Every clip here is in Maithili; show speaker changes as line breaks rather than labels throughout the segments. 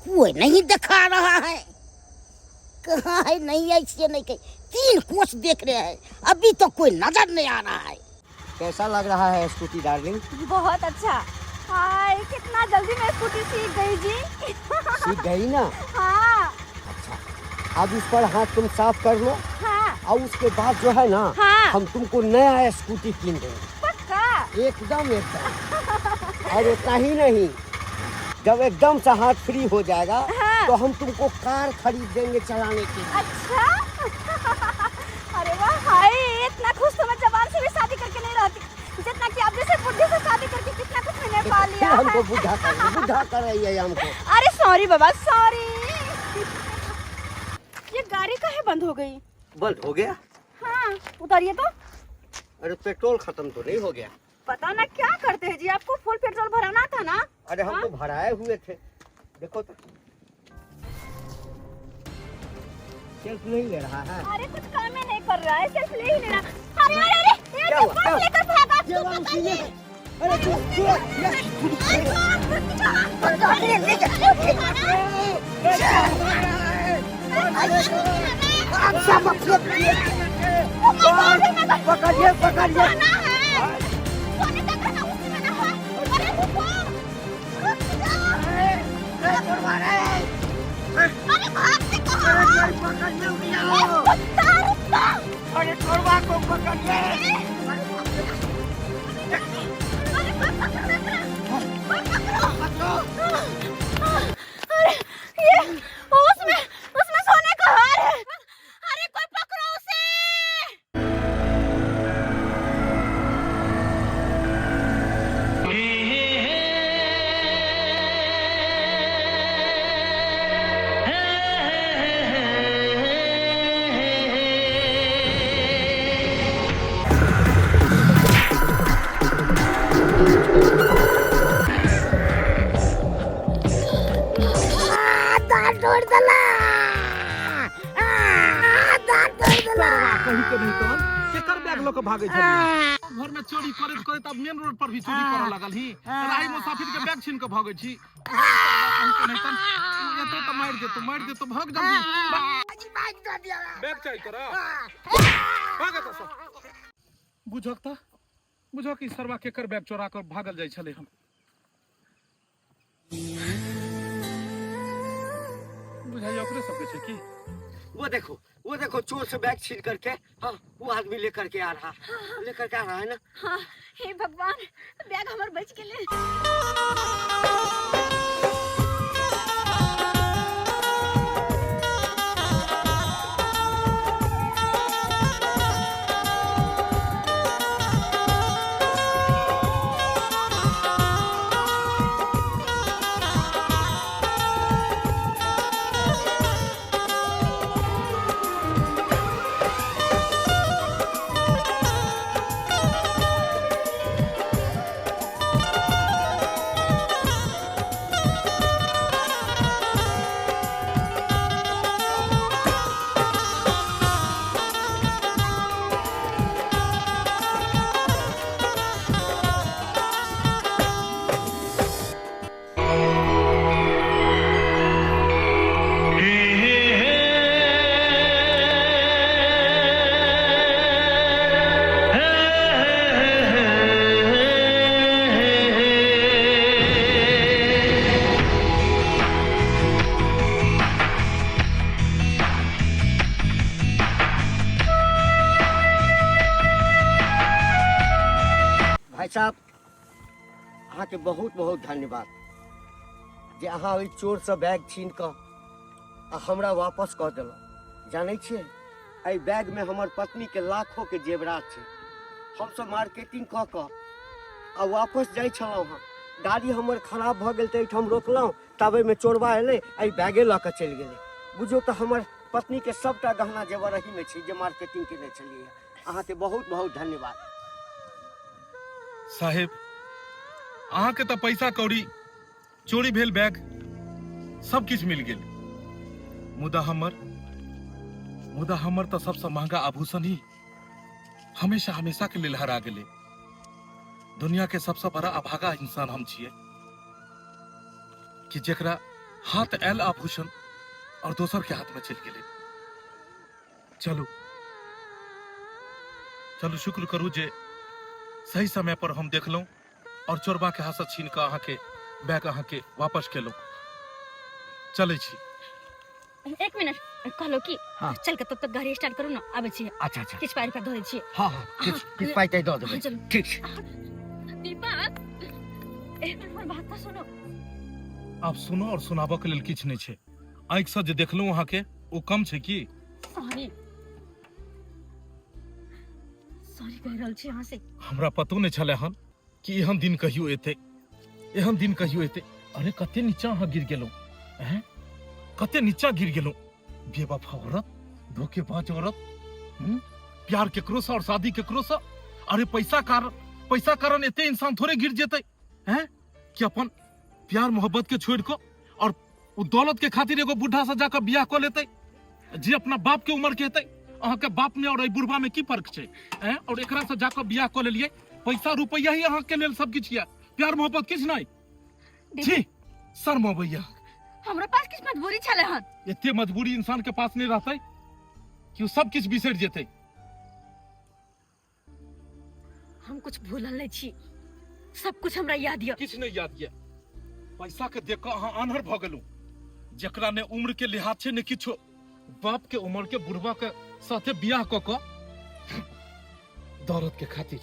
कोई नहीं दिखा रहा है। कहाँ है? नहीं ऐसे नहीं कहीं 3 कोस देख रहे हैं, अभी तो कोई नजर नहीं आ रहा है।
कैसा लग रहा है स्कूटी डार्लिंग?
बहुत अच्छा। हाय, कितना जल्दी मैं स्कूटी सीख गई जी।
सीख गई ना?
हाँ।
अच्छा, अब इस पर हाथ तुम साफ कर लो।
हाँ।
और उसके बाद जो है ना,
हाँ।
हम तुमको नया स्कूटी किन देंगे।
पक्का?
एकदम एकदम। और उतना ही नहीं, जब एकदम से हाथ फ्री हो जाएगा,
हाँ।
तो हम तुमको कार खरीद देंगे चलाने के लिए।
अच्छा। अरे वाह, हाय, इतना खुश तो मैं जवान से भी शादी करके नहीं रहती जितना कि आप जैसे बुढ़े से शादी करके कितना कुछ मैंने पा लिया
फिर हमको
है।
बुढ़ा कर रही है हमको।
अरे सॉरी बाबा, सॉरी। ये गाड़ी काहे बंद हो गई?
बंद हो गया?
हाँ, उतारिए तो।
अरे पेट्रोल खत्म तो नहीं हो गया?
पता ना क्या करते हैं जी, आपको फुल पेट्रोल भराना था ना।
अरे हम
हाँ?
तो भराए हुए थे, देखो तो सेल्फ नहीं ले रहा है।
अरे कुछ काम ही नहीं कर रहा है, सेल्फ ले ही नहीं रहा। अरे अरे अरे, ये
क्या
तो
हुआ?
बस
क्या हुआ?
लेकर भागा,
ये
तू
वाला
पता
उसी में
नहीं।
है। अरे तू, तू, ये, तू, तू,
आप सब अपने
पकड़िए पकड़िए।
सोना है, सोने का गहना उसी में ना है। अरे रुको, रुक जाओ। अरे भागते कहाँ हो? ए, कुत्ता, रुक जाओ।
अरे छोड़वा को पकड़िए।
अरे पकड़ो, पकड़ो, पकड़ो। अरे ये उसमें, उसमें सोने का हार है। अरे कोई पकड़ो उसे।
कहीं के नहीं तहन केकर बैग लऽ के भागै छलियै? घर में चोरी करैत करैत अब मेन रोड पर भी चोरी करऽ लगल ही। राही मुसाफिर के बैग छीन के भागै छी। कहीं के नहीं तहन एतो तऽ मारि देतो, मारि देतो, भाग जल्दी। बैग चाही तोरा? भाग एतऽ सँ। बुझक तऽ, बुझक ई सरवा केकर बैग चोरा कऽ भागल जाइ छलै हन। बुझाइया ओकरे सबके छै की?
वो देखो, वो देखो, चोर से बैग छीन करके, हाँ, वो आदमी लेकर के आ रहा, लेकर के आ रहा है ना?
हाँ, हे भगवान, बैग हमर बच गेलै।
भाई साहब, अहाँके बहुत बहुत धन्यवाद जे अहाँ ओहि चोरसँ बैग छीन कऽ आ हमरा वापस कऽ देलहुँ। जानै छियै, एहि बैगमे हमर पत्नीके लाखोके जेवरात छै। हमसब मार्केटिंग कऽ कऽ आ वापस जाइ छलहुँ हँ, गाड़ी हमर खराब भऽ गेल तऽ एहिठाम रोकलहुँ, तब एहिमे चोरबा एलै, एहि बैगे लऽ कऽ चलि गेलै। बुझियौ तऽ हमर पत्नीके सबटा गहना जेवर एहिमे छै जे मार्केटिंग केने छलियै। अहाँके बहुत बहुत धन्यवाद।
साहेब, अहाँके तऽ पैसा कौड़ी, चोरी भेल बैग, सब किछु मिल गेल, मुदा हमर तऽ सबसँ महंगा आभूषण ही हमेशा हमेशा के लेल हरा गेलै। दुनिया के सबसँ बड़ा अभागा इंसान हम छियै कि जेकरा हाथ आयल आभूषण और दोसर के हाथ में चलि गेलै। चलू चलू, शुक्र करू जे सही समय पर हम देखलहुँ और चोरबा के हाथ से छीन कऽ अहाँके बैग अहाँके वापस केलहुँ। चलै छी।
एक मिनट, कहलो कि
हाँ।
चल के तब तक गाड़ी स्टार्ट करू ना, आबै छी।
अच्छा अच्छा।
किछु पाइ रुपया दऽ दै छी।
हाँ हाँ, किछु किछु पाइ ताइ दऽ देबै।
हाँ, चलू।
ठीक छै।
दीपक, एक मिनट, हमर बात तऽ सुनो।
आब सुनो और सुनाबऽ के लेल किछु नहि छै। आँखिसँ जे देखलहुँ अहाँके, ओ कम छै की?
सॉरी, सॉरी कहि रहल छी अहाँ से।
हमरा पतो नहि छलै हन कि एहन दिन कहियो एतै, एहन दिन कहियो एतै। अरे कते नीचा अहाँ गिर गेलहुँ, हैं? कते नीचा गिर गेलहुँ। बेवफा औरत, धोखेबाज औरत, हम्म? प्यार केकरो से और शादी केकरो से। अरे पैसा कारण, पैसा कारण एते इंसान थोड़े गिर जेतै, हैं? कि अपन प्यार मोहब्बत के छोड़ कऽ और उ दौलत के खातिर एगो बूढ़ा से जाकर बियाह कऽ लेतै, जे अपना बाप के उम्र के हेतै। अहाँके बाप में और एहि बुढ़बा में की फर्क छै, हैं? और एकरा से जाकर बियाह कऽ लेलियै, पैसा रुपैया ही अहाँके लेल सब किछु यऽ, प्यार मोहब्बत किछु नहि। छी, शर्म अबैया।
हमरा पास किछु मजबूरी छलै हन।
एते मजबूरी इंसान के पास नहीं रहतै कि उ सब किछु बिसरि जेतै।
हम कुछ भूलल नहीं छी, सब कुछ हमरा याद यऽ।
किछु नहीं याद यऽ। पैसा के देख कऽ अहाँ आन्हर भऽ गेलहुँ, जकरा ने उम्र के लिहाज छै ने किछो। बाप के उम्र के बुढ़वा के साथे बियाह कऽ कऽ दौलत के खातिर।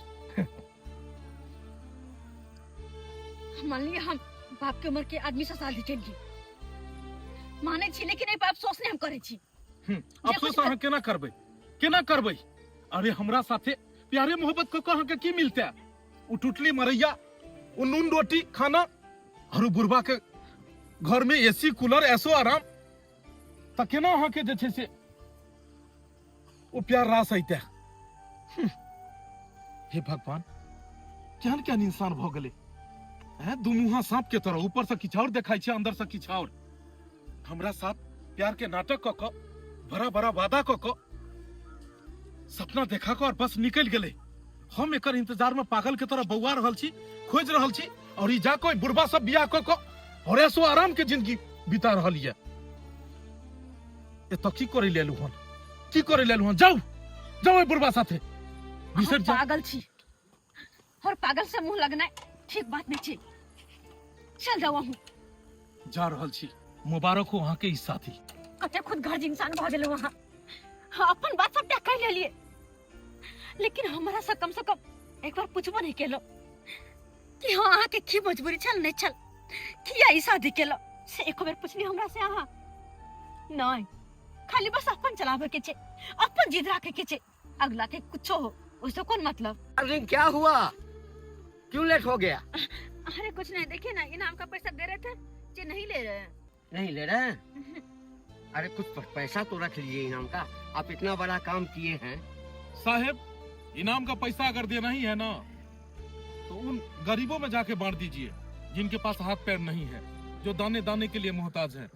मान लिअ हम बाप के उम्र के आदमी से शादी केलियै, मानै छी, लेकिन एहि पर अफसोस नहीं हम करै छी।
अफसोस अहाँ केना करबै, केना करबै? अरे हमरा साथे प्यारे मोहब्बत कऽ कऽ अहाँके की मिलतै? ओ टुटली मरैया, ओ नून रोटी खाना, और उ बुढ़बा के घर में एसी कूलर ऐसो आराम, तऽ केना अहाँके जे छै से ओ प्यार रास अइतै? हे भगवान, केहन केहन इंसान भऽ गेलै, हैं? दू मुँहा सांप के तरह, ऊपर से किछु और देखाइ छै, अंदर से किछु और। हमरा साथ प्यार के नाटक कऽ कऽ, बड़ा बड़ा वादा कऽ कऽ, सपना देखा कऽ और बस निकलि गेलै। हम एकर इंतजार में पागल के तरह बौआ रहल छी, खोजि रहल छी, और ई जा कऽ बुढ़बा सब बियाह कऽ कऽ और ऐसो आराम के जिंदगी बिता रहल यऽ। एतऽ की करै लेल हन, की करै लेल हन? जाउ जाउ ओहि बुढ़बा साथे बिसरि
अहाँ
जाउ।
पागल छी और पागल से मुंह लगना ठीक बात नहीं छी। चल जाओ अहूँ।
जा रहल छी, मुबारक हो अहाँके ई साथी।
कते खुद घर इंसान भऽ गेलहुँ अहाँ। हाँ, अपन बात सबटा कहि लेलियै, लेकिन हमरा से कम से कम एक बार पूछबो नहीं केलो कि हाँ अहाँके की मजबूरी छल नहीं छल, किया ई शादी केलो, से एको बेर पूछली हमरा से अहाँ? नहीं, खाली बस अपन चलावे के छे, अपन जिद राखे के छे, अगला के कुछो हो उससे कौन मतलब।
डार्लिंग क्या हुआ, क्यों लेट हो गया?
अरे कुछ नहीं, देखिए ना इनाम का पैसा दे रहे थे, जे नहीं ले रहे हैं।
नहीं ले रहे हैं? अरे कुछ पैसा तो रख लीजिए इनाम का, आप इतना बड़ा काम किए हैं।
साहेब, इनाम का पैसा अगर देना ही है ना तो उन गरीबों में जाके बांट दीजिए जिनके पास हाथ पैर नहीं है, जो दाने दाने के लिए मोहताज हैं।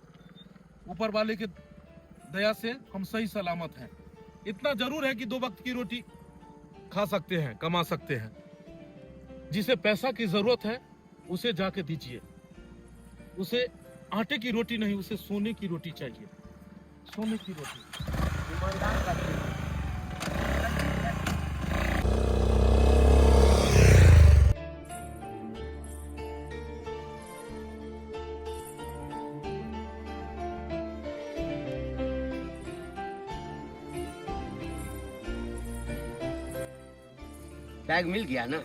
ऊपर वाले के दया से हम सही सलामत हैं। इतना जरूर है कि 2 वक्त की रोटी खा सकते हैं, कमा सकते हैं। जिसे पैसा की जरूरत है उसे जाके दीजिए, उसे आटे की रोटी नहीं, उसे सोने की रोटी चाहिए, सोने की रोटी।
बैग मिल गया ना,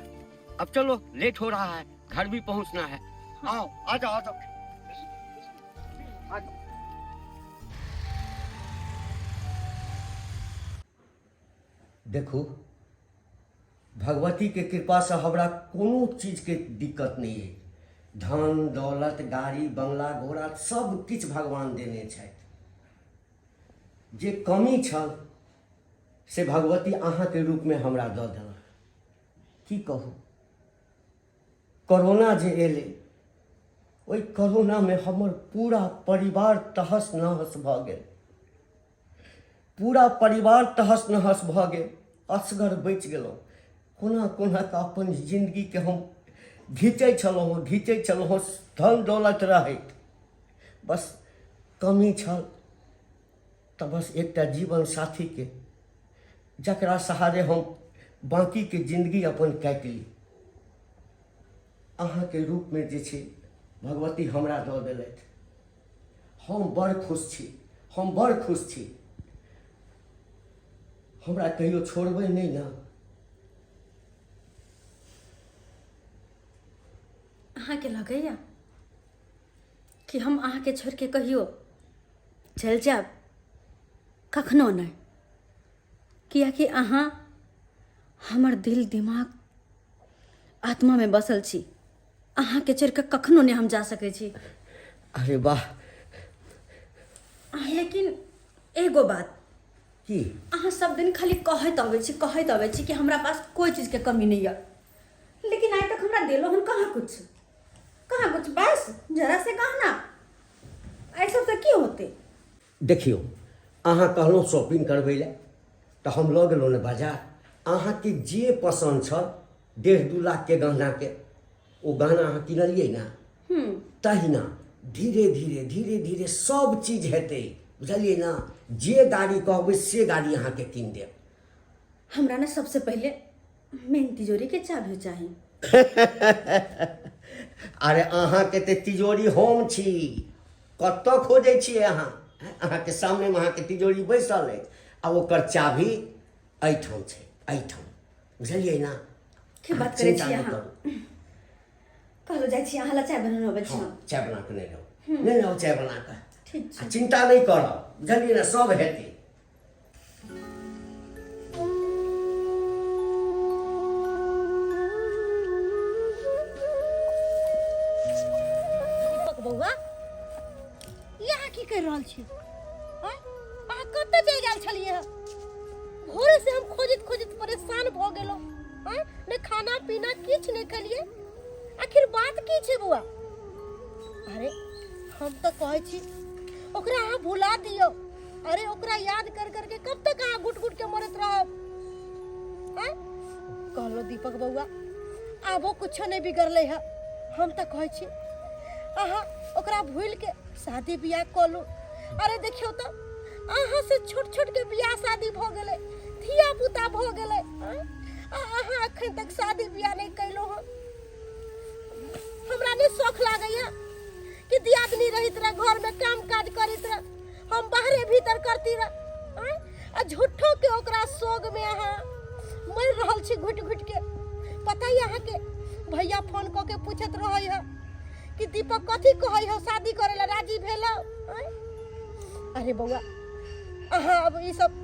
अब चलो लेट हो रहा है, घर भी पहुंचना है। आओ आ जाओ आ जाओ आ जाओ। देखू, भगवती के कृपा से हमरा कोनो चीज के दिक्कत नहीं है। धन दौलत गाड़ी बंगला घोड़ा सब किछु भगवान देने छथि। जे कमी छल से भगवती अहाँके रूपमे हमरा दऽ देलक। की कहू, कोरोना जे एलै ओहि कोरोनामे हमर पूरा परिवार तहस नहस भऽ गेल, पूरा परिवार तहस नहस भऽ गेल। असगर बचि गेलहुँ। कोना कोना कऽ अपन जिन्दगीके हम घिचै छलहुँ हँ, घिचै छलहुँ हँ। धन दौलत रहैत बस कमी छल तऽ बस एकटा जीवन साथीके जकरा सहारे हम बाँकीके जिन्दगी अपन काटि ली। अहाँके रूपमे जे छै भगवती हमरा दऽ देलथि। हम बड़ खुश छी, हम बड़ खुश छी। हमरा कहियो छोड़बै नहि ने?
अहाँके लगैया कि हम अहाँके छोड़ि के कहियो चलि जायब? कखनो नहि, कियाकि अहाँ हमर दिल दिमाग आत्मामे बसल छी। अहाँके छोड़ि कऽ कखनो नहि हम जा सकै छी।
अरे वाह!
लेकिन एगो बात
की?
अहाँ सब दिन खाली कहैत अबै छी, कहैत अबै छी कि हमरा पास कोइ चीजके कमी नहि यऽ, लेकिन आइ तक हमरा देलो हन कहाँ कुछ, कहाँ कुछ, बस जरा से गहना। एहि सबसँ की होतै?
देखियौ, अहाँ कहलहुँ शॉपिंग करबै लए तऽ हम लऽ गेलहुँ ने बाजार। अहाँके जे पसन्द छल 1.5-2 लाखके गहनाके, ओ गहना अहाँ किनलियै ने, तहिना धीरे धीरे धीरे धीरे सब चीज हेतै, बुझलियै ने? जे गाड़ी कहबै से गाड़ी अहाँके कीन देब।
हमरा ने सबसे पहिले मेन तिजोरी के चाभी चाही।
अरे अहाँके तऽ तिजोरी हम छी, कतऽ खोजै छियै अहाँ? अहाँके सामनेमे अहाँके तिजोरी बैसल अछि आ ओकर चाभी एहिठाम छै, एहिठाम, बुझलियै ने?
की बात करै
चिन्ता
छी
नहि
अहाँ?
करू।
कहलो जाइ छी अहाँ ला चाय बनाबे अबै छी।
हँ, चाय बना कऽ नहि लाउ, नहि लाउ चाय बना कऽ।
ठीक छै।
आ चिन्ता नहि करब, बुझलियै ने? सब हेतै।
दीपक बौआ, ई अहाँ की करि रहल छी? आँय? अहाँ कतऽ चलि गेल छलियै हँ? भोरे से हम खोजैत खोजैत परेशान भऽ गेलहुँ। आँय, ने खाना पीना किछु नहि खेलियै। आखिर बात की छै बौआ? अरे हम तऽ कहै छी ओकरा अहाँ भुला दियौ। अरे ओकरा याद कर करके कब तक अहाँ घुट घुट के मरत रहब? आँय? कहलो दीपक बौआ, आबो कुछो नहीं बिगड़ले है। हम तऽ कहै छी अहाँ ओकरा भूल के शादी बियाह कऽ लू। अरे देखियौ तऽ अहाँ से छोट छोट के बियाह शादी भऽ गेलै, धिया पुता भऽ गेलै, आँय? आ अहाँ अखन तक शादी बियाह नहीं कैलहुँ हँ। हमरा नहीं शौख लागैया कि दियादनी रहित रह, घर में काम काज करैत रह, हम बाहरे भीतर करती रह। आँय? आ झूठो के ओकरा शोग में अहाँ मरि रहल छी घुटि घुटि के। पता ही अहाँके भैया फोन कऽ के पूछैत रहै है कि दीपक कथी कहै है, शादी करे ला राजी भेल? आँय? अरे बौआ, अहाँ अब ई सब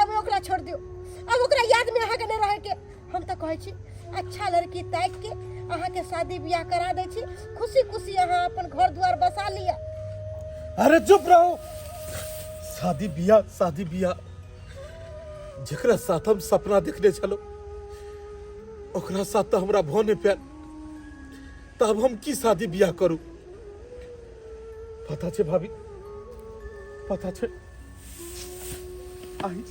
अब ओकरा छोड़ दियौ, अब ओकरा याद में अहाँके नहीं रहे के। हम तऽ कहै छी अच्छा लड़की ताकि के अहाँके शादी बियाह करा दै छी, खुशी खुशी अहाँ अपन घर दुआर बसा लिअ।
अरे चुप रहो। शादी बियाह, शादी बियाह, जकरा साथ हम सपना देखने छलो ओकरा साथ तऽ हमरा भऽ नहि पायल, तब हम की शादी बियाह करू? पता छै भाभी, पता छै, आइ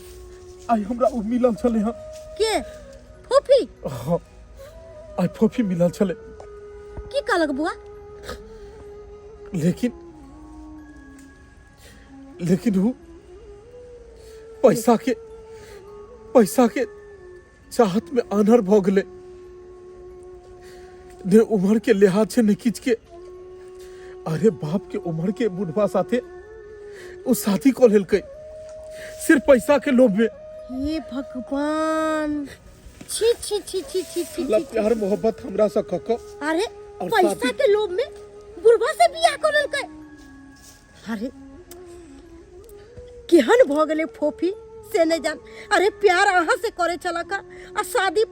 आइ हमरा ओ मिलल छलै हँ।
के फूफी?
हाँ, आइ फोफी मिलल छलै।
की कहलक बुआ?
लेकिन लेकिन उ पैसा के चाहत में आन्हर भऽ गेलै। ने उम्र के लिहाज छै ने किछ के। अरे बाप के उम्र के बुढ़वा साथे उ शादी कऽ लेलकै सिर्फ पैसा के लोभ में।
हे भगवान, छी छी छी छी छी छी।
साला
छी।
प्यार मोहब्बत हमरा से कऽ कऽ
अरे
और
पैसा
शादी-
के लोभ में बुढ़वा से बियाह कर लेलकै। अरे केहन भऽ गेलै फोफी से नहि जान। अरे प्यार अहाँ से करे छलक आ शादी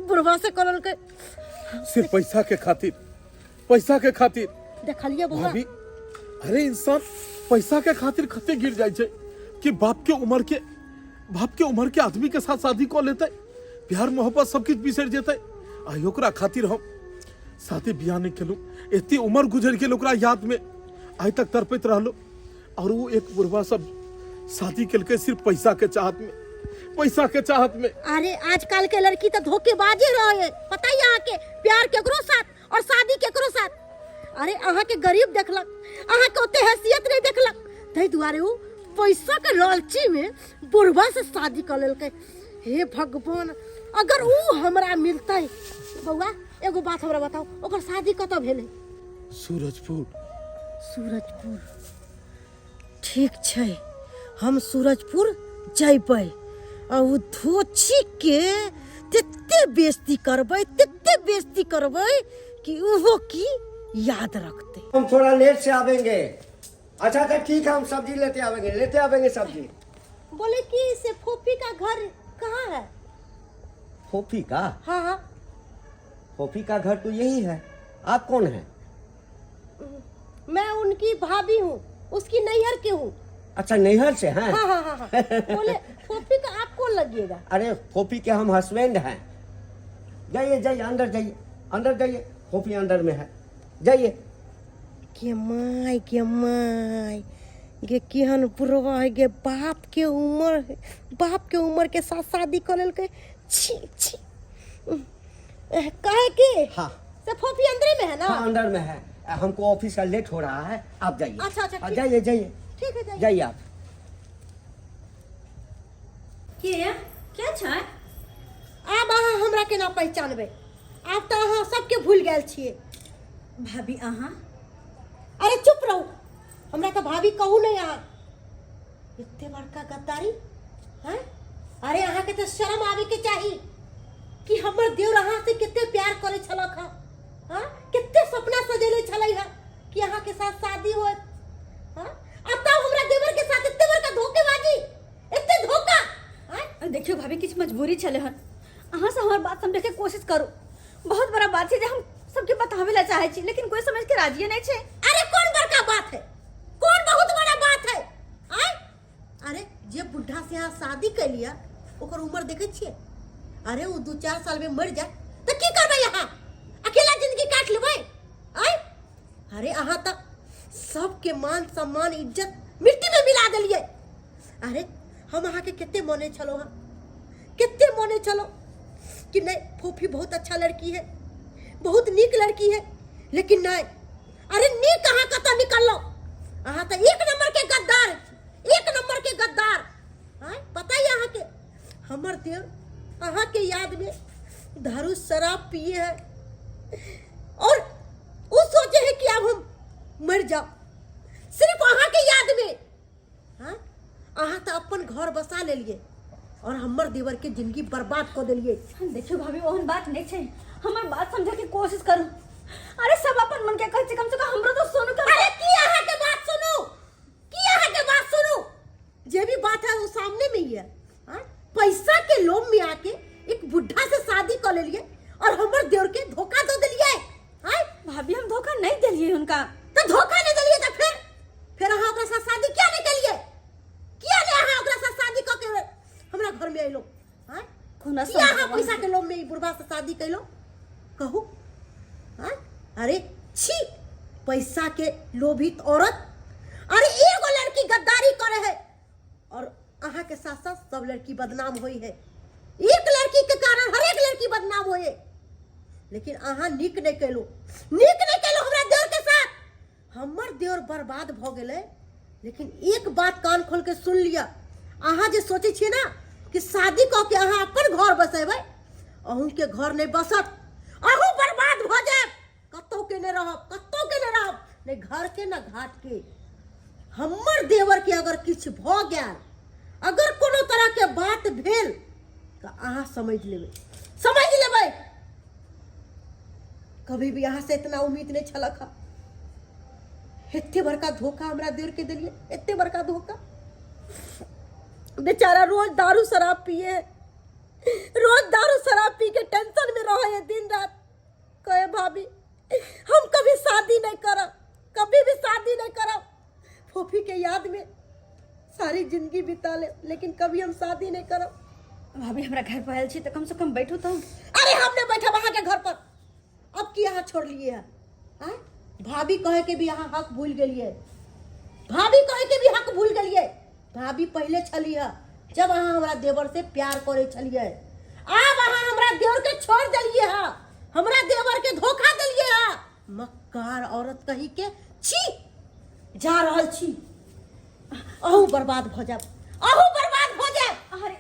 बुढ़वा से करलकै
सिर्फ पैसा के खातिर, पैसा के खातिर।
देखलियै बौआ?
भाभी, अरे इंसान पैसा के खातिर कते गिर जाइ छै कि बाप के उम्र के आदमी के साथ शादी कऽ लेतै, प्यार मोहब्बत सब किछु बिसरि जेतै। आ ओकरा खातिर हम शादी बियाह नहि केलहुँ। एते उम्र गुजरि गेल ओकरा याद में आइ तक तड़पैत रहलहुँ, और वो एक बुढ़वा सब शादी केलकै सिर्फ पैसा के चाहत में, पैसा के चाहत में।
अरे आजकल के लड़की तो धोखेबाजे रहे है, पता ही अहाँ के, प्यार केकरो साथ और शादी केकरो साथ। अरे अहाँके गरीब देखलक, अहाँके ओते हैसियत नहीं देखलक, ताहि दुआरे ओ पैसा के लालची में बुढ़वा से शादी कर लेलकै। हे भगवान, अगर ऊ हमरा मिलतै। बौआ एगो बात हमरा बताओ, ओकर शादी कतऽ भेलै?
सूरजपुर।
सूरजपुर, ठीक छै, हम सूरजपुर जैबै आ ओ धोछी के तते बेइज्जती करबै, तते बेइज्जती करबै कि ओहो की याद रखतै।
हम थोड़ा लेट से आवेंगे। अच्छा अच्छा ठीक है, हम सब्जी लेते आवेंगे, लेते आवेंगे सब्जी।
बोले कि से फोफी का घर कहाँ है?
फोफी का?
हाँ हाँ।
फोफी का घर तो यही है। आप कौन हैं?
मैं उनकी भाभी हूँ, उसकी नैहर के हूँ।
अच्छा नैहर से हैं?
हाँ हाँ हाँ हाँ। बोले फोफी का आप कौन लगिएगा?
अरे फोफी के हम हस्बैंड हैं। जाइए जाइए अंदर जाइए, अंदर जाइए, फोफी अंदर में है, जाइए।
के my के my गे, केहन बुढ़वा है गे, बाप के उम्र है, बाप के उम्र के साथ शादी कर लेलकै। छी छी। काहे के?
हाँ।
से फोफी अंदर में है ना?
हाँ अंदर में है। हमको ऑफिस का लेट हो रहा है, आप जाइए।
अच्छा, अच्छा,
हाँ,
ठीक।
जाइए जाइए।
ठीक है, जाइए।
जाइए आप।
के के छै?
आब अहाँ हमरा केना पहचानबै? आब तऽ अहाँ सबके भूल गेल छियै।
भाभी अहाँ?
अरे चुप रहू, हमरा तऽ भाभी कहू नहीं अहाँ। एते बड़का गद्दारी हैं? अरे अहाँके तऽ शर्म आबे के चाही कि हमर देवर अहाँ से कते प्यार करे छलक हँ, हाँ? कते सपना सजेले छलै हँ कि अहाँ के साथ शादी होत, हाँ? आ तब हमरा देवर के साथ एते बड़का धोखेबाजी, एते धोखा, हाँ?
देखियो भाभी, किछु मजबूरी छलै हन। अहाँ से हमर बात समझे के कोशिश करू। बहुत बड़ा बात छै जे हम सबके बतावे ला चाहे छी, लेकिन कोई समझ के राजिए नहीं छै।
अरे कौन बड़का बात है, कौन बहुत बड़ा बात है? आय? अरे जे बुढ़ा से यहाँ शादी कर लिया ओकर उम्र देखे छियै? अरे वो 2-4 साल में मर जाए तो की करबै यहाँ? अकेला जिंदगी काट लेबै? आय? अरे अहाँ तो सबके मान सम्मान इज्जत मिट्टी में मिला देलियै। अरे हम अहाँ के कते मने छलो हँ, कते मने छलो कि नहीं फूफी बहुत अच्छा लड़की है, बहुत नीक लड़की है, लेकिन नहीं, अरे नीक अहाँ कतऽ निकललो? अहाँ तो एक नंबर के गद्दार, एक नंबर के गद्दार। आँय, पता ही अहाँ के हमर देव अहाँ के याद में दारू शराब पिए है और वो सोचे है कि अब हम मर जाओ सिर्फ अहाँ के याद में। हाँ, अहाँ तो अपन घर बसा लेलिए और हमर देवर के जिंदगी बर्बाद कर देलिए।
देखियो भाभी, ओहन बात नहीं छै, हमर बात समझे के कोशिश करू। अरे सब अपन मन के कहै छै, कम से कम हमरो तो सुनू।
अरे की अहाँ के बात सुनू, की अहाँ के बात सुनू? जे भी बात है वो सामने में ही है। हाँ? पैसा के लोभ में आके एक बुढ़ा से शादी कर लेलिए और हमर देवर के धोखा दे देलिए। हाँ?
भाभी हम धोखा नहीं देलिए उनका।
तो धोखा नहीं देलिए तो फिर अहाँ ओकरा साथ शादी किया नहीं केलिए? किया नहीं अहाँ ओकरा साथ शादी कऽ के हमरा घर में अइलो? हाँ?
कोना
किया अहाँ
समझेबै?
पैसा के लोभ में ई बुढ़बा से शादी कैलो? कहू? हाँ? अरे छी, पैसा के लोभित औरत। अरे एगो लड़की गद्दारी करे है और अहाँ के साथ साथ सब लड़की बदनाम होई है। एक लड़की के कारण हर एक लड़की बदनाम होई है। लेकिन अहाँ नीक नहीं कैलो, नीक नहीं कैलो हमरा देवर के साथ। हमर देवर बर्बाद भ गेलै। लेकिन एक बात कान खोल के सुन लिया, अहाँ जे सोचै छियै ना कि शादी कऽ के अहाँ अपन घर बसेबै, अहूँके घर नहीं बसत, अहूँ बर्बाद भऽ जायब। कतौ के नहीं रहब, कतौ के नहीं रहब, नहीं घर के ना घाट के। हमर देवर के अगर किछु भऽ गेल, अगर कोनो तरह के बात भेल तऽ अहाँ समझ लेबै, समझ लेबै। कभी भी अहाँ से इतना उम्मीद नहीं छलक हँ। एते बड़का धोखा हमरा देवर के देलिए, एते बड़का धोखा। बेचारा रोज दारू शराब पिए, रोज दारू शराब पी के टेंशन में रहे है दिन रात। कहे भाभी हम कभी शादी नहीं करब, कभी भी शादी नहीं करब। फूफी के याद में सारी जिंदगी बिता ले, लेकिन कभी हम शादी नहीं करब।
भाभी हमरा घर पर आयल छी तऽ कम से कम बैठू तऽ।
अरे हम नहीं बैठब अहाँ के घर पर, अब की अहाँ छोड़ लिए है? आँय? भाभी कहे के भी अहाँ हक भूल गेलिए, भाभी कहे के भी हक भूल गेलिए। भाभी पहले छली है जब अहाँ हमरा देवर से प्यार करे छलिए, आब अहाँ हमरा देवर के छोड़ देलिए है, हमरा देवर के धोखा देलिए है। बेकार औरत कही के छी जा रहल छी अहू बर्बाद भऽ जायब अहू बर्बाद भऽ जायब।
अरे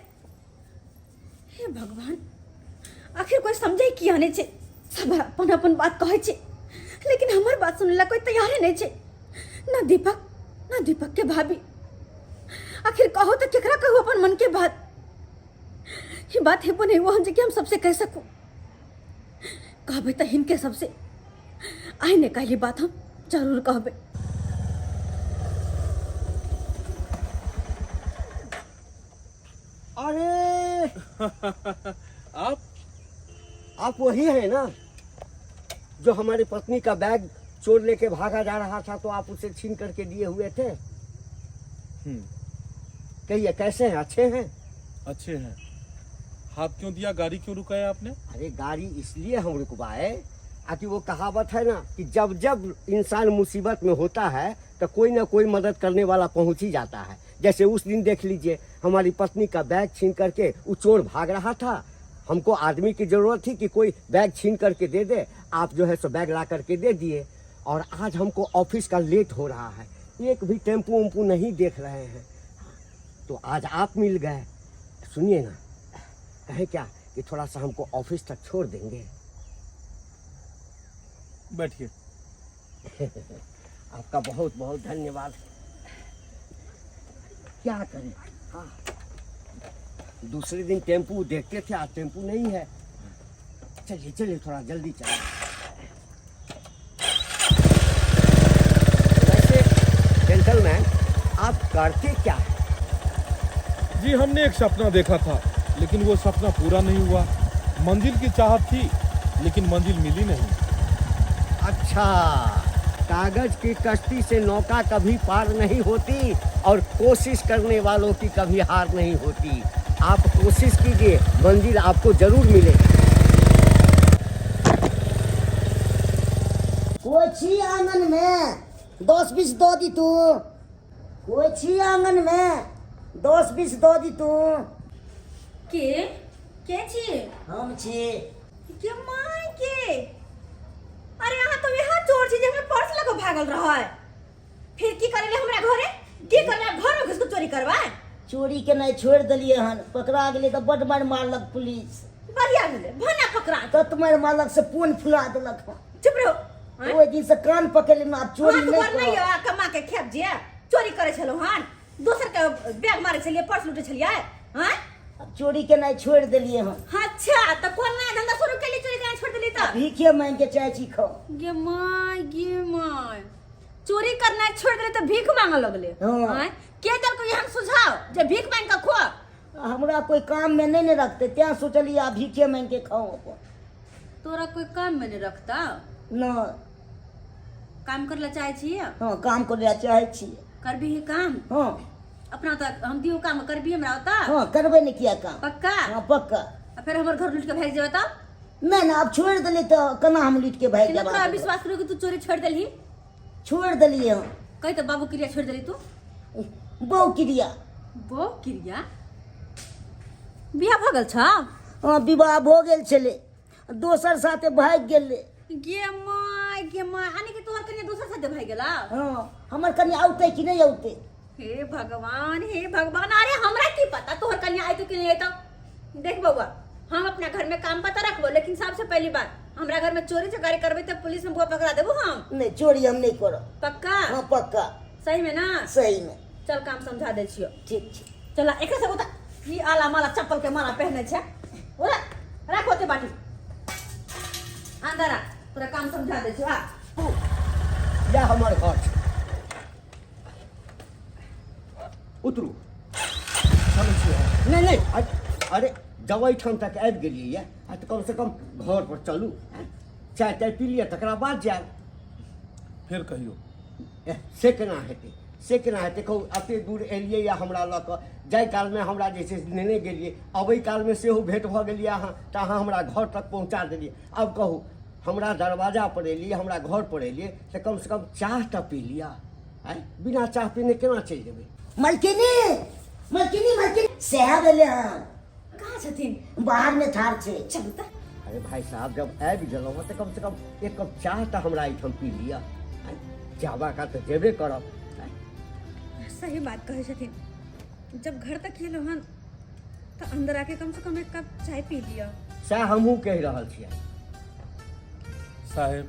हे भगवान, आखिर कोई समझे किया नहीं छे? सब अपन अपन बात कहै छे, लेकिन हमर बात सुनला ला कोई तैयारे नहीं छे, ना दीपक ना दीपक के भाभी। आखिर कहो तो केकरा कहू अपन मन के बात? ये बात हेबो नहीं हुआ जे कि हम सबसे कह सकू। कहबे तो हिनके सबसे आइ ने कहली बात हम जरूर कहबे।
अरे
आप
आप वही हैं ना जो हमारी पत्नी का बैग चोर लेके भागा जा रहा था, तो आप उसे छीन करके दिए हुए थे? कहिए कैसे हैं, अच्छे हैं?
अच्छे हैं। हाथ क्यों दिया, गाड़ी क्यों रुकाया आपने?
अरे गाड़ी इसलिए हम रुकवाए ताकि वो कहावत है ना कि जब जब इंसान मुसीबत में होता है तो कोई ना कोई मदद करने वाला पहुंच ही जाता है। जैसे उस दिन देख लीजिए, हमारी पत्नी का बैग छीन करके वो चोर भाग रहा था, हमको आदमी की ज़रूरत थी कि कोई बैग छीन करके दे दे, आप जो है सो बैग ला करके दे दिए। और आज हमको ऑफिस का लेट हो रहा है, एक भी टेम्पू उम्पू नहीं देख रहे हैं, तो आज आप मिल गए। सुनिए ना, कहें क्या कि थोड़ा सा हमको ऑफिस तक छोड़ देंगे?
बैठिए।
आपका बहुत बहुत धन्यवाद। क्या करें, हाँ दूसरे दिन टेम्पू देखते थे, आज टेम्पू नहीं है। चलिए चलिए थोड़ा जल्दी चलिए। वैसे जेंटलमैन आप करते क्या हैं?
जी हमने एक सपना देखा था, लेकिन वो सपना पूरा नहीं हुआ। मंजिल की चाहत थी, लेकिन मंजिल मिली नहीं।
अच्छा, कागज की कश्ती से नौका कभी पार नहीं होती और कोशिश करने वालों की कभी हार नहीं होती। आप कोशिश कीजिए, मंजिल आपको जरूर मिलेगी।
कोई छी आंगन में 10-20 दऽ दी तू, कोई छी आंगन में 10-20 दऽ दी तू।
के के छी?
हम छी।
के माय के? अरे अहाँ तो यहाँ चोर छी जे हमरा पर्स लऽ कऽ भागल रहै। फिर की करेले हमरा घरे? की करले घर में घुस के चोरी करबै?
चोरी केनाइ छोड़ि देलियै हन, पकड़ा गेलै तऽ बड्ड मारि मारलक पुलिस।
बढ़िया भेलै, भने पकड़ा।
तत मारि मारलक से पोन फुला देलक हन।
चुप रहो। आँय?
ओहि दिन से कान पकड़ि लेलहुँ, आब चोरी
हाथ
नहि
गोर नहि
करब।
यऽ, कमा के खेब जे चोरी करै छलहुँ हन, दोसर के बैग मारै छलियै, पर्स लूटै छलियै। आँय?
आब चोरी केनाइ छोड़ि देलियै हन।
अच्छा, तऽ कोन नया धंधा शुरू केलियै चोरी केनाइ छोड़ि देलियै तऽ?
भीखे मांगि के चाय छी खाउ।
गे my गे my, चोरी करनाइ छोड़ि देलियै तऽ भीख मांगऽ लगलै।
हँ।
आँय? के देलकौ एहन सुझाव जे भीख मांगि कऽ खो?
हमरा कोई काम में नहीं ने रखते, तें सोचलियै आब भीखे मांगि के खाउ अपन।
तोरा कोई काम में नहीं रखता?
न।
काम करे ला चाहे छी?
हाँ, काम करे ला चाहे छी।
करबी काम?
हाँ।
अपना तो हम दियो काम करबी हमरा ओता?
हाँ, करबे ने किया काम।
पक्का?
हाँ पक्का।
आ फिर हमर घर लूट के भागि जेबे तब?
नहीं ना, अब छोड़ देली तो केना हम लूट के भागि
केना
जेबै?
तोरा विश्वास करू कि तू चोरी छोड़ देलही?
छोड़ देलियै हम।
कहि तऽ बाबू क्रिया छोड़ देली तू?
बहु क्रिया।
बहु क्रिया? बियाह भऽ गेल छ?
हाँ विवाह भऽ गेल छलै, दोसर साथे भागि गेलै।
गे my गे my, यानी कि तोहर कनिया दोसर साथे भागि गेला?
हाँ, हमर कनिया औतै कि नहि औतै?
हे भगवान हे भगवान, अरे हमरा की पता तोहर कनिया अयतौ कि नहि अयतौ। देख बौआ, हम अपना घर में काम पता रखबो, लेकिन सबसे पहली बात हमरा घर में चोरी चकारी करबे तो पुलिस में बुआ पकड़ा देबो हम।
नहीं चोरी हम नहीं करब।
पक्का?
हाँ पक्का।
सही में ना?
सही में।
चल काम समझा दे छियो।
ठीक छै।
चल एकरा सब उता ई आला माला चप्पल के माला पहने छै, ओरा राख ओते बाटी अंदर आ, तोरा काम समझा दे छियो। आ
या हमर घर छै, उतरू। नहीं नहीं, अरे जब एहिठाम तक आबि गेलियै यऽ आ तऽ कमसँ कम घर पर चलू, चाय ताय पी लिअ तकरा बाद जायब।
फेर कहियो।
एह, से केना हेतै, से केना हेतै कहू? एते दूर एलियै यऽ हमरा लऽ कऽ, जाय कालमे हमरा जे छै से नेने गेलियै, अबै कालमे सेहो भेँट भऽ गेलियै अहाँ, तऽ अहाँ हमरा घर तक पहुँचा देलियै। आब कहू, हमरा दरवाजा पर एलियै, हमरा घर पर एलियै तऽ कमसँ कम चाह तऽ पी लिअ। आँय, बिना चाह पीने केना चलि जेबै?
मलकिनी मलकिनी मलकिनी, साहब एलै हन।
कहाँ छथिन?
बाहर में ठाढ़ छै।
चलू तऽ।
अरे भाई साहब जब आबि गेलहुँ हँ तऽ कमसँ कम एक कप चाह तऽ हमरा एहिठाम पी लिअ। आँय, जाबा का तऽ जेबे करब। आँय,
सही बात कहै छथिन, जब घर तक एलहुँ हन तऽ अंदर आके कम से कम एक कप चाय पी लिअ।
सएह हमहूँ कहि रहल छियै।
साहेब,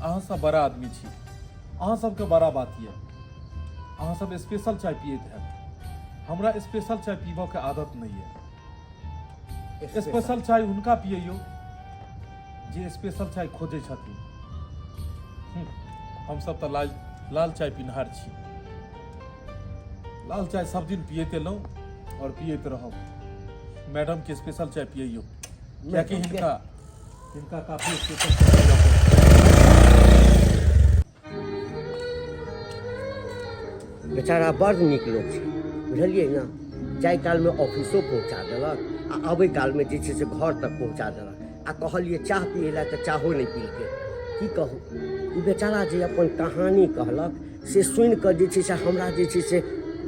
अहाँ सब बड़ा आदमी छी, अहाँ सबके बड़ा बात यऽ, अहाँ सब स्पेशल चाय पियैत हैब। हमरा स्पेशल चाय पीबऽके आदत नहि यऽ। स्पेशल चाय हुनका पियैयौ जे स्पेशल चाय खोजै छथिन। हमसब तऽ लाल लाल चाय पिनहार छी। लाल चाय सब दिन पियैत एलहुँ आओर पियैत रहब। मैडम के स्पेशल चाय पियैयौ, कियाकि हिनका हिनका काफी स्पेशल चाय पीबऽ पड़त।
बेचारा बड़ नीक लोक छै, बुझलियै ने? जाय कालमे ऑफिसो पहुँचा देलक आ अबै कालमे जे छै से घर तक पहुँचा देलक। आ कहलियै चाह पियै लए तऽ चाहो नहि पीलकै। की कहू, ई बेचारा जे अपन कहानी कहलक से सुनि कऽ जे छै से हमरा जे छै से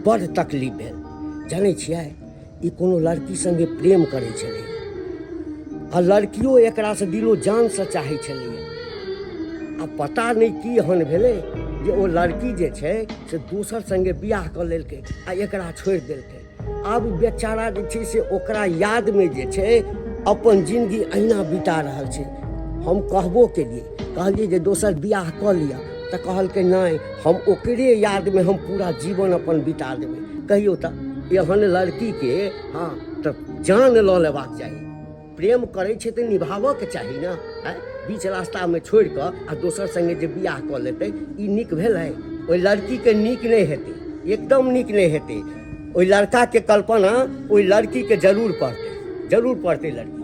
बड़ तकलीफ भेल। जानै छियै, ई कोनो लड़की सङ्गे प्रेम करै छलै आ लड़कियो एकरासँ दिलो जानसँ चाहै छलैए। आ पता नहि की एहन भेलै जे ओ लड़की जे छै से दोसर सङ्गे बियाह कऽ लेलकै आ एकरा छोड़ि देलकै। आब बेचारा जे छै से ओकरा यादमे जे छै अपन जिन्दगी अहिना बिता रहल छै। हम कहबो केलियै, कहलियै जे दोसर बियाह कऽ लिअ, तऽ कहलकै नहि, हम ओकरे यादमे हम पूरा जीवन अपन बिता देबै। कहियौ तऽ एहन लड़कीके हँ तऽ जान लऽ लेबाक चाही। प्रेम करै छै तऽ निभाबऽके चाही ने। आँय, बीच रास्तामे छोड़ि कऽ आ दोसर सङ्गे जे बियाह कऽ लेतै, ई नीक भेलै? ओहि लड़कीके नीक नहि हेतै, एकदम नीक नहि हेतै। ओहि लड़काके कल्पना ओहि लड़कीके जरूर पड़तै, जरूर पड़तै लड़की।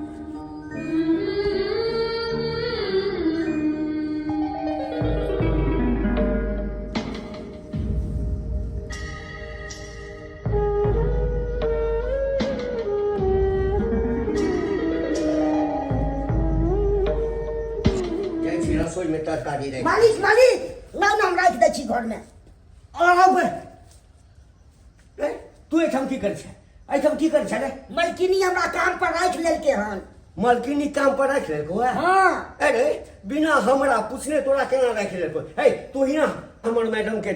जाइ छी रसोई में तरकारी राखि।
मालिक, मालिक, लाउ ने, हम राखि दै छी घरमे।
आब ए, तू एहिठाम की करै छै? एहिठाम की करै छै रे?
मलकिनी हमरा काम पर राखि लेलकै हन।
मलकिनी काम पर राखि लेलको है?
हाँ।
अरे बिना हमरा पूछने तोरा केना राखि लेलको? हे, तू ही ना हमर मैडम के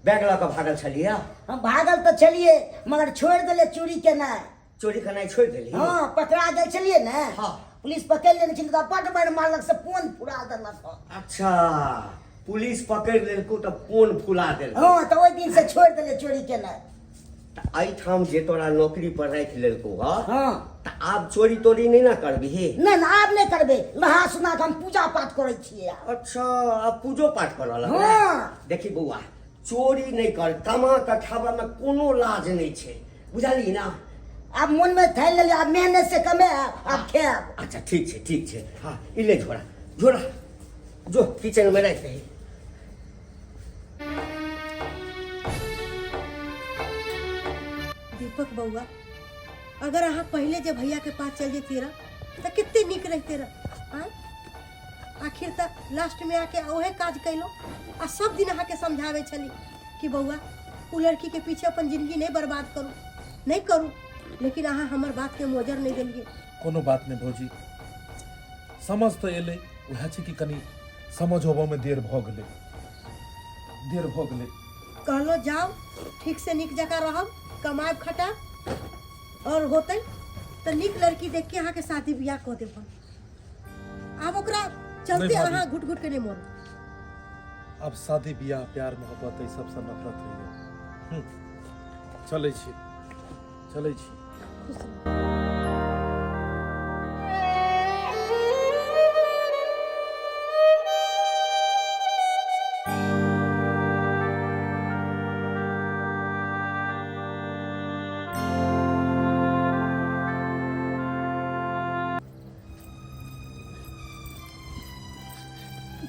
बैग लऽ कऽ भागल छलियै?
हम भागल तऽ छलियै, मगर छोड़ि देलियै चोरी केनाइ।
चोरी केनाइ छोड़ि देलियै?
हाँ, पकड़ा गेल छलियै ने।
हाँ।
पुलिस पकड़ि लेने छलै तऽ बड मारि मारलक से पोन फुरा देलक।
अच्छा, पुलिस पकड़ि लेलको तऽ पोन फुला देलको।
हाँ, तऽ ओहि दिन से छोड़ि देलियै चोरी केनाइ।
तऽ एहिठाम जे तोरा नौकरी पर राखि लेलको हँ,
हाँ,
तऽ आब चोरी तोरी नहि ने करबिही?
नहि नहि, आब नहि करबै। नहा सुना कऽ हम पूजा पाठ करै छियै आब।
अच्छा, आब पूजो पाठ करऽ लगलै?
हाँ।
देखी बौआ, चोरी नहि कर, कमा कऽ खाबऽमे कोनो लाज नहि छै, बुझलिही ना?
आब मोनमे ठानि लेलियै, आब मेहनत से कमायब, आब खायब।
अच्छा ठीक छै, ठीक छै। हाँ, ई ले झोरा, झोरा जो किचनमे राखि दही।
दीपक बउआ, अगर अहाँ पहले जे भैया के पास चल जैती रह तो कितने निक रहते रह। आँय, आखिर तऽ लास्ट में आके ओहे काज कैलो। आ सब दिन अहाँ के समझावे छली कि बउआ उ लड़की के पीछे अपन जिंदगी नहीं बर्बाद करू, नहीं करू, लेकिन अहाँ हमर बात के मोजर नहीं देलिए।
कोनो बात नहीं भौजी, समझ तऽ एलै, वएह छै कि कनी समझ होबऽ में देर भऽ गेलै, देर भऽ गेलै।
कहलो जाओ ठीक से निक जकाँ रहब, कमायब खटाब और होतै तऽ नीक लड़की देख के अहाँके शादी बियाह कऽ देब हम। आब ओकरा चलते
नहीं भाभी।
अहाँ घुट घुट के नहीं मरू।
आब शादी बियाह प्यार मोहब्बत एहि सबसँ नफरत होइए। चलै छी, चलै छी।
खुश रहू।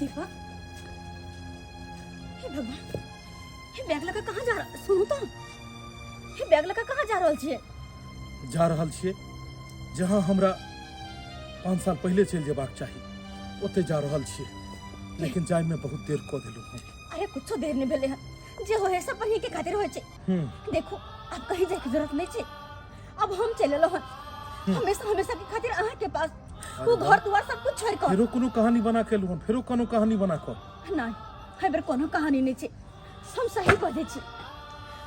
दीपक, हे भगवान, हे बैग लगा कहाँ जा रहा? सुनू तो, हे बैग लगा कहाँ जा रहल छियै?
जा रहल छियै जहाँ हमरा 5 साल पहिले चलि जेबाक चाही, ओते जा रहल छियै, लेकिन जायमे बहुत देर कऽ देलहुँ हम।
अरे कुछो देर नहीं भेलै हन, जे होय है सब बढ़िया के खातिर होय छै। देखो, आब कहीं जाय के जरूरत नहीं छै, अब हम चलि एलहुँ हन हमेशा हमेशा के खातिर अहाँ के पास। ओ घर दुआर सब कुछ छोड़ कऽ।
फेरो कोनो कहानी बना के एलहुँ हन, फेरो कोनो कहानी बना कऽ।
नहि, एहि बेर कोनो कहानी नहि छै, हम सही बजै छी।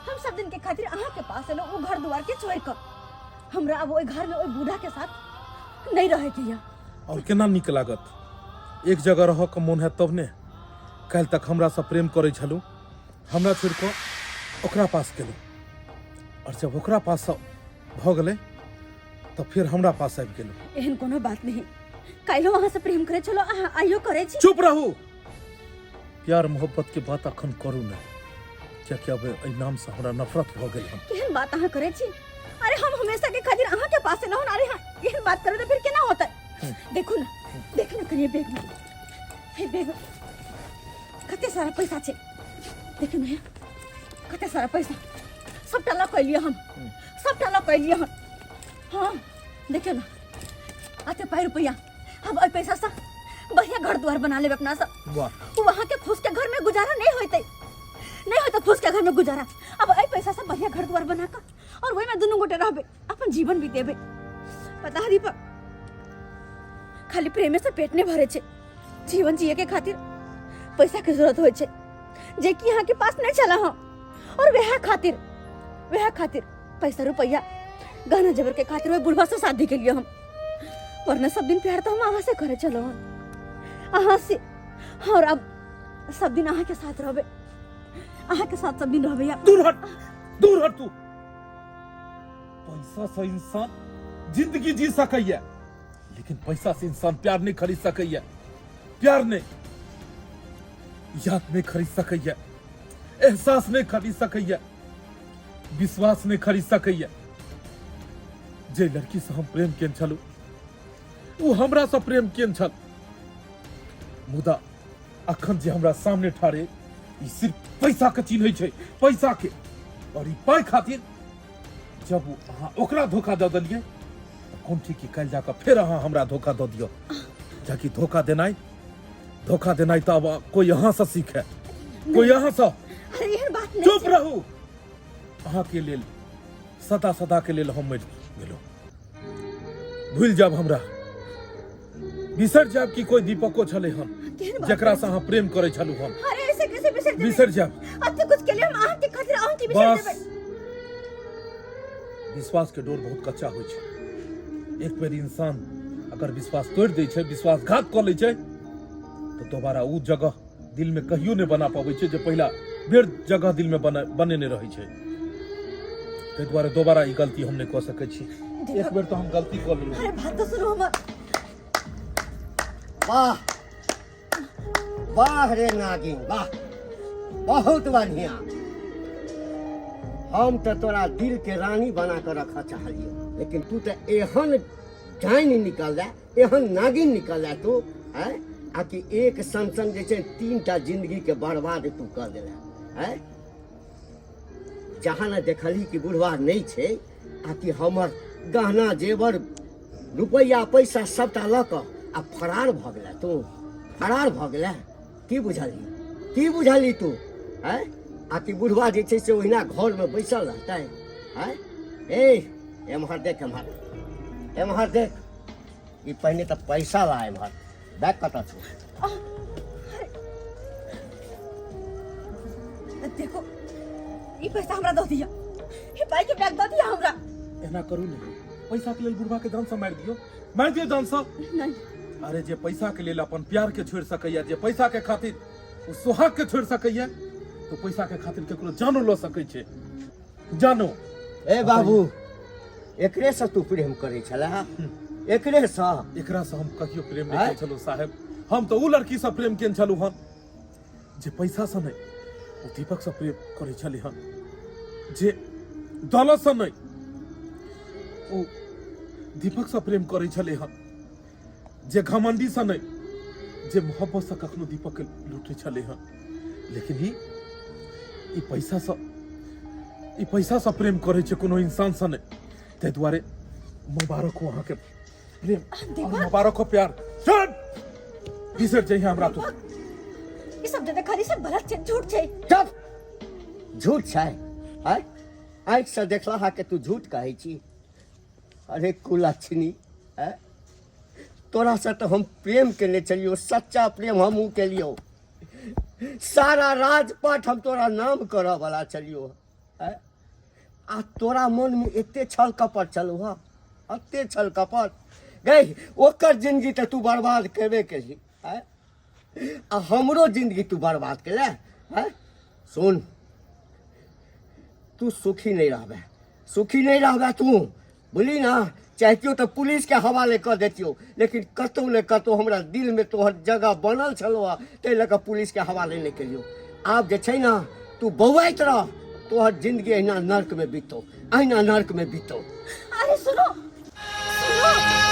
हम सब दिन के खातिर अहाँ के पास एलहुँ ओ घर दुआर के छोड़ कऽ। हमरा अब ओहि घर में ओहि बूढ़ा के साथ नहीं रहे के यऽ।
और केना नीक लागत? एक जगह रहऽ के मोन हैत तब ने। काल्हि तक हमरासँ प्रेम करै छलहुँ, हमरा छोड़ि कऽ ओकरा पास गेलहुँ, और जब ओकरा पास भऽ गेलै तऽ फेर हमरा पास आबि गेलहुँ।
एहन कोनो बात नहीं, काल्हिो अहाँ से प्रेम करै छलहुँ, अहाँ आइयो करै छी।
चुप रहू, प्यार मोहब्बत के बात अखन करू नहि, कियाकि अब एहि नाम से हमरा नफरत भऽ गेल हन।
केहन बात अहाँ करै छी? अरे हम हमेशा के खातिर अहाँ के पास एलहुँ, अरे हाँ एहन बात करू तऽ फिर केना होतै? देखू ना, देखू ना कनिए बैग में, हे बैग में कते सारा पैसा छै, देखू ना, हे कते सारा पैसा सबटा लऽ कऽ एलियै हम, सबटा लऽ कऽ एलियै हम। हाँ देखियौ ना, आते पाइ रुपैआ, अब एहि पैसा से बढ़िया घर द्वार बना लेब अपना सब।
वाह।
वहाँ के फूस के घर में गुजारा नहीं होते, नहीं होते फूस के घर में गुजारा। अब एहि पैसा से बढ़िया घर द्वार बना कर और वही में दुनू गोटे रहबे, अपन जीवन बितेबे। पता है दीपक, खाली प्रेमे से पेट नहीं भरे छे, जीवन जिए के खातिर पैसा के जरूरत होय छे, जे कि यहाँ के पास नहीं चला हम। और वह खातिर पैसा रुपया गहना जेवर के खातिर वह बुढ़वा से शादी के लिए हम, वरना सब दिन प्यार तो हम अहाँ से करे चलो अहाँ से। और अब सब दिन अहाँ के साथ रहबे, अहाँ के साथ सब दिन रहबे। या
दूर हट, दूर हट तू। पैसा से इंसान जिंदगी जी सकैया, लेकिन पैसा से इंसान प्यार नहीं खरीद सकैया, प्यार नहीं, याद नहीं खरीद सकैया, एहसास नहीं खरीद सकैया, विश्वास नहीं खरीद सकैया। जे लड़की से हम प्रेम केने छलू ओ हमरा से प्रेम केने छल, मुदा अखन जे हमरा सामने ठाढ़े ई सिर्फ पैसा के चिन्है छै, पैसा के। और ई पाइ खातिर जब अहाँ ओकरा धोखा दऽ देलियै तऽ कोन ठीक कि काल्हि जाकऽ फेर अहाँ हमरा धोखा दऽ दियौ। कियाकि धोखा देनाइ तऽ आब कोई अहाँ से सीखे, कोई अहाँ से।
अरे एहन बात नहीं।
चुप रहू। अहाँ के लेल सदा सदा के लेल हम मरि गेलहुँ। भूलि जायब हमरा, बिसरि जायब कि कोई दीपको छलै हन
केहन बात
जकरा
करै
से अहाँ प्रेम करै छलहुँ हन।
अरे ऐसे कैसे बिसरि जेबै?
बिसरि जायब।
अते कुछ के लिए हम अहाँ के खातिर अहाँ के बिसरि
बस
जेबै?
विश्वास के डोर बहुत कच्चा होइ छै। एक बेर इंसान अगर विश्वास तोड़ि दै छै, विश्वासघात कऽ लै छै, तऽ दोबारा ओ जगह दिल में कहियो नहि बना पबै छै जे पहिला बेर जगह दिल में बनेने रहै छै। ताहि दुआरे दोबारा ई गलती हम नहि कऽ सकै छी। एक बेर तऽ हम गलती कऽ लेलहुँ।
अरे बात तऽ सुनू हमर।
वाह वाह रे नागिन, वाह, बहुत बढ़िया। हम तऽ तोरा दिल के रानी बना कऽ रखऽ चाहलियौ, लेकिन तू तऽ एहन डाइन निकल एहन नागिन निकल तू, हैं? आ कि एक संग संग जे छै 3टा जिंदगी के बर्बाद तू कऽ देला, हैं? जहाँ ने देखलही कि बुढ़वा नहीं छै, आ कि हमर गहना जेवर रुपैआ पैसा सबटा लऽ कऽ आ फरार भऽ गेला तू, फरार भऽ गेला। की बुझलही, की बुझलही तू, हैं? आ कि बुढ़वा जे छै से ओहिना घरमे बैसल रहतै, हैं? ए एम्हर देख, एम्हर, एम्हर देख, ई पहिने तऽ पैसा ला, एम्हर बैग कतऽ छौ?
देखो ई पैसा हमरा दऽ दिअ, ई पाई के बैग दऽ दिअ हमरा।
एना करू ने, पैसा के लेल बुढ़वा के जान से मारि दियौ, मारि दियौ जान से।
नहीं।
अरे जे पैसा के लेल अपन प्यार के छोड़ि सकैया, जे पैसा के खातिर ओ सुहाग के छोड़ि सकैया, तो पैसा के खातिर केकरो जानो लऽ सकै छै, जानो।
ए बाबू, एकरे से तू प्रेम करै छला? एकरे से?
एकरा से हम कहियो प्रेम नहीं
आँय?
केने छलहुँ साहेब। हम तऽ ओ लड़की से प्रेम केने छलहुँ हन जे पैसा से नहीं, ओ दीपक से प्रेम करै छलै हन, जे दौलत से नहीं, ओ दीपक से प्रेम करै छलै हन, जे घमंडी से नहीं, जे मोहब्बत से कखनो दीपक के लूटे छलै हन। लेकिन ई पैसा से, ई पैसा से प्रेम करै छै, कोनो इंसान से नहीं। ताहि दुआरे मुबारक हो अहाँके प्रेम,
दीपक।
मुबारक हो प्यार। चल बिसरि जइहे हमरा तू।
ई सब जे देखली सब गलत छै, झूठ छै।
चुप, झूठ छै? आँय, आँखि से देखला हा के तू झूठ कहै छी? अरे कुलक्षणी, आँय, तोरासँ तऽ हम प्रेम केने छलियौ, सच्चा प्रेम हमहूँ केलियौ। सारा राजपाट हम तोरा नाम करऽ वाला छलियौ। आ तोरा मनमे एते छल कपट छलौ हँ, एते छल कपट गै। ओकर जिंदगी तऽ तू बर्बाद केबे केलही, आँय, आ हमरो जिंदगी तू बर्बाद केले। आँय, सुन, तू सुखी नहीं रहबे, सुखी नहीं रहबे तू, बुझली ना? चाहतियो तऽ पुलिस के हवाले कऽ देतियो, लेकिन कतौ ने कतौ हमरा दिल में तोहर जगह बनल छलो हँ, ताहि लऽ कऽ पुलिस के हवाले नहि केलियो। आब जे छै ना, तू बौआइत रह, तोहर जिंदगी अहिना नर्क में बीतौ, अहिना नर्क में बीतौ।
अरे सुनो, सुनो।